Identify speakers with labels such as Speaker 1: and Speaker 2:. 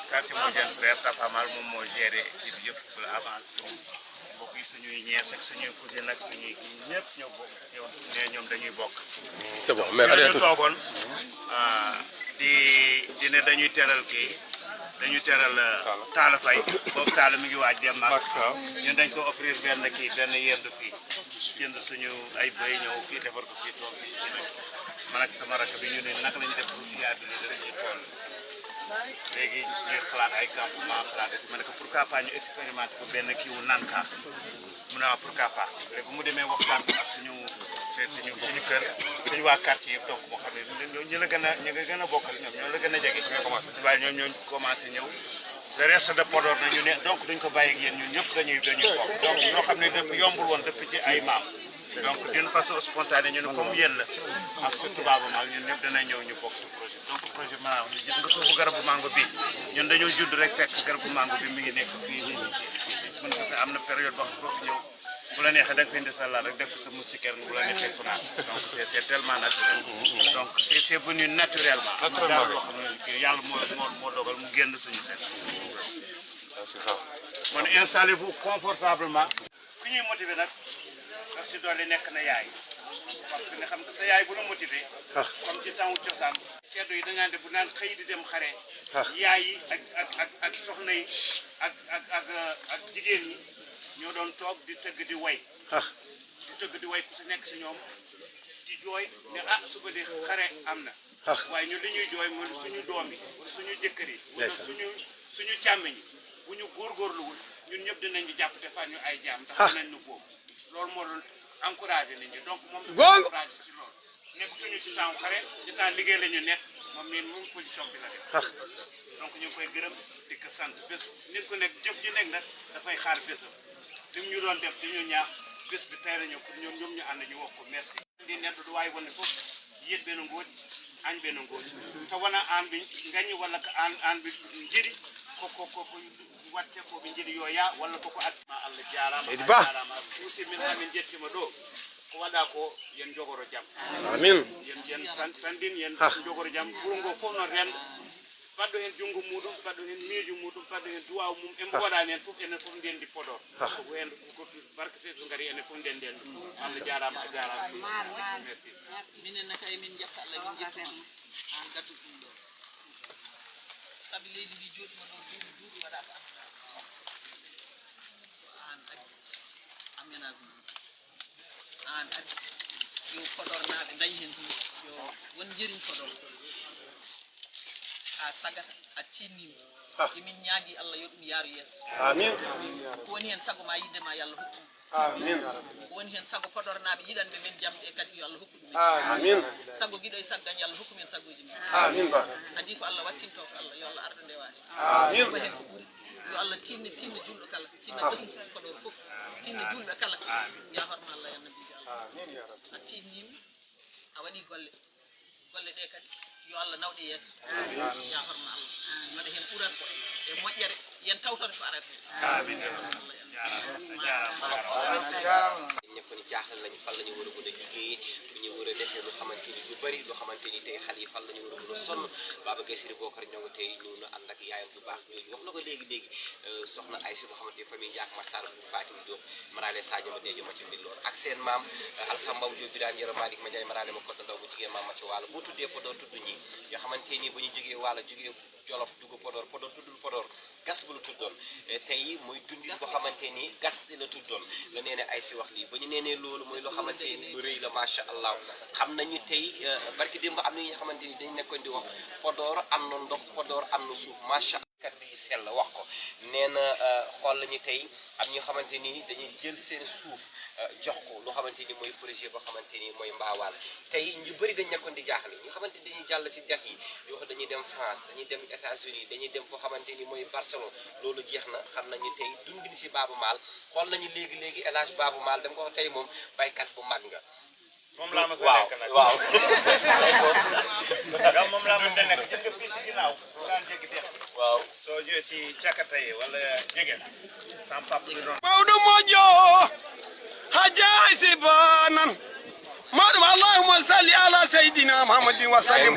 Speaker 1: Ça c'est mon jeune frère Papa Mal moom moo géré équipe yëpp avant mbokk yi suñuy ñees ak suñuy cousine ak suñuy ñëpp ñoo bokk ñoom dañuy bokk.
Speaker 2: C'est bon mais
Speaker 1: ñu toogoon di ne dañuy teral kii dañuy teral Talla Faye boobu Talla mi ngi waaj dem mag ñun dañ ko offrir benn yendu fii jënd suñu ay bëy ñëw kii defar ko fii toog fii man ak sama rakk bi ñu ne naka la ñuy def pour yaa bi dañuy tool léegi ñuy xalaat ay campement xalaat ma ne ko pourquoi pas ñu expérimenté ko benn kii wu nanka mu ne pourquoi pas léegi bu mu demee waxtaan ak suñu kër suñu waa quartier yëpp donc moo xam ne ñu la gën a ñu nga gën a bokkal ñoom ñoo la gën a jege waaye ñoom ñoo commencé ñëw le reste de Podor na ñu ne donc duñ ko bàyyi ak yéen ñun ñëpp dañuy bokk donc ñoo xam ne dafa yombul woon depuis ci ay maam donc d'une façon spontanée ñu ne comme yéen la ak surtout Baaba Maal ñun ñëpp dana ñëw ñu bokk ci projet donc projet maanaam ñu jël nga foofu garabu mango bi ñun dañoo judd rek fekk garabu mango bi mi ngi nekk fii mën nga fi am na période boo fi ñëw bu la neexee da nga fi indi sa laal rek def sa moustiquaire bu la neexee fanaan donc c'est tellement naturel donc c'est venu naturellement daal loo xam ne yàlla moo dogal mu génn suñu xel c'est ça kon installez-vous confortablement ku ñuy motiver nag ndax si doole nekk na yaay parce que nga xam sa yaay bu la motiver comme ci temps cosaan ceddo yi dañaan de bu naan xëy di dem xare yaay yi ak soxna yi ak jigéen ñi ñoo doon toog di tëgg di way ku si nekk si ñoom di jooy ne suba di xare am na waaye ñun li ñuy jooy mooy suñu doom yi wala suñu jëkkër yi wala suñu càmmiñ yi bu ñu góorgóorluwul ñun ñëpp dinañ ñu jàpp te fan ñu ay jaam ndax dinañ ñu boobu loolu moo doon encouragé nit ñi donc moom dafa encouragé si loolu nekkatuñu si temps xare ci temps liggéey la ñu nekk moom mii moom position bi la def donc ñu ngi koy gërëm di ko sant bés nit ku nekk jëf ji nekk nag dafay xaar bésam li ñu doon def di ñu ñaax bés bi tey la ñu pour ñoom ñu ànd ñu wax ko merci di nett du waay wane foofu yéet benn ngóoj añ benn ngóoj te wana aan bi ngañi wala ko aan bi njëri ko watte ko ɓe jiiɗi yo yaa walla koko adma Allah jarama aussi min hamin jettima ɗo ko waɗa ko yen jogoro jaam
Speaker 2: amin
Speaker 1: yen tandin yen jogoro jaam wuro ngo fof no renda badɗo hen junggo muɗum badɗo hen miijo muɗum badɗo hen duwaw mum en waɗani hen fof enen fof ndendi Podor ko hen ko barke seeɗo gari enen fof nden nden Allah jarama a jarama merci
Speaker 3: minen naka emin jetta Allah min jettima an gaddu ɗum ɗo sabi leydi ndi joɗima ɗo duuɓi waɗaka an adi aménagement an adi yo Podor naaɓe dañi hen hunde yo won jeriñ Podor ha sagata a tinnima emin ñaagui Allah yo ɗum yaaru yeeso
Speaker 2: amin
Speaker 3: ko woni hen sago ma yiddema yo Allah hokkum
Speaker 2: amin
Speaker 3: woni hen sago podornaɓe yiɗanɓe men jamde kadi yo Allah hokku ɗumen
Speaker 2: amin
Speaker 3: sago giɗo e saggan yo Allah hokku men sagoji men
Speaker 2: amin ba
Speaker 3: adi ko Allah wattinto ko Allah yo Allah ardo ndewa hen
Speaker 2: amin
Speaker 3: suba hen ko ɓuuri yo Allah tinna julɗo kala tinna ɓesgu Podor fof tinna julɓe kala ya horma Allah ya nabijo Allah
Speaker 2: amin ya rabbi
Speaker 3: a tinnima a waɗi golle ɗe kadi yo Allah nawɗe yeeso ya horma Allah waɗa hen ɓuran e moƴƴere yen tawtone ko arata
Speaker 1: amin
Speaker 4: ñëpp ni jaaxal nañu fan la ñu war a mën a liggéeyee fu ñu war a defee lu xamante ni lu bëri loo xamante ni tey xale yi fan la ñu war a mën a sonn Baba Gaye Siri Bokar ñoo ngi tey ñëw na ànd ak yaayam bu baax jooju wax na ko léegi soxna ay si boo xamante ni famille Ndiak Maxtaar bu Fatim Diop maraale Sadio ma deejo ma ci mbir lool ak seen maam Alsamba Diop bi daan yoro Malick ma Ndiaye maraale ma kottu ndaw bu jigéen maam ma ci wàllu boo tuddee Podor tudd ñi yoo xamante ni bu ñu jógee wàlla jógee Jolof dugg Podor tuddul Podor gas bu la tuddoon tey muy dundin boo xamante ni gas la tuddoon la nee ne ay si wax lii ba ñu nee ne loolu mooy loo xamante ni lu rëy la macha allah xam nañu tey barki démb am na ñoo xamante ni dañ nekkoon di wax Podor am na ndox Podor am na suuf macha allah kaddu yi sell wax ko nee na xool lañu tey am ñoo xamante ni dañuy jël seen suuf jox ko loo xamante ni mooy projet boo xamante ni mooy mbaawaan tey ñu bëri dañ nekkoon di jaaxle ñi xamante ni dañuy jàll si dex yi yoo xam dañuy dem France dañuy dem États-Unis dañuy dem foo xamante ni mooy Barcelone loolu jeex na xam nañu tey dundin si Baaba Maal xool nañu léegi El Hadj Baaba Maal dem ko tey moom baykat bu mag nga
Speaker 1: moom laa ma sa nekk nag
Speaker 4: waaw
Speaker 1: yow moom laa ma sa nekk jël nga fii si ginnaaw daan jéggi dex
Speaker 4: waaw
Speaker 1: soo ñëwee si càkkata yi wala jege sam papa bi doon
Speaker 5: mawɗo moƴƴo ha jaysi banan maɗum allahuma salli ala seydina mahamadin wa sallim